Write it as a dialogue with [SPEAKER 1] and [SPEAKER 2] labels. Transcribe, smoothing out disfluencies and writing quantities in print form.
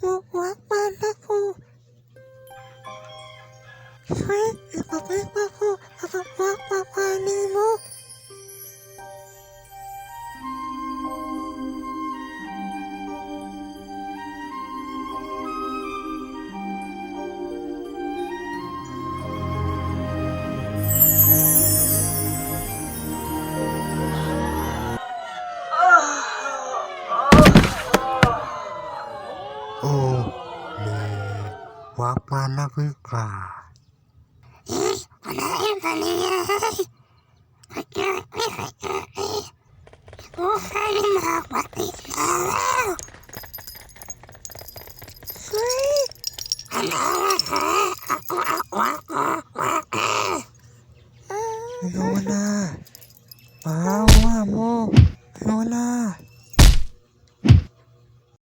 [SPEAKER 1] Wa pa nako. Hoy, ipapay pa ko kapag wa pa pa nimo. Oh, le, wa pa na ka. Eh, wala yung baliya.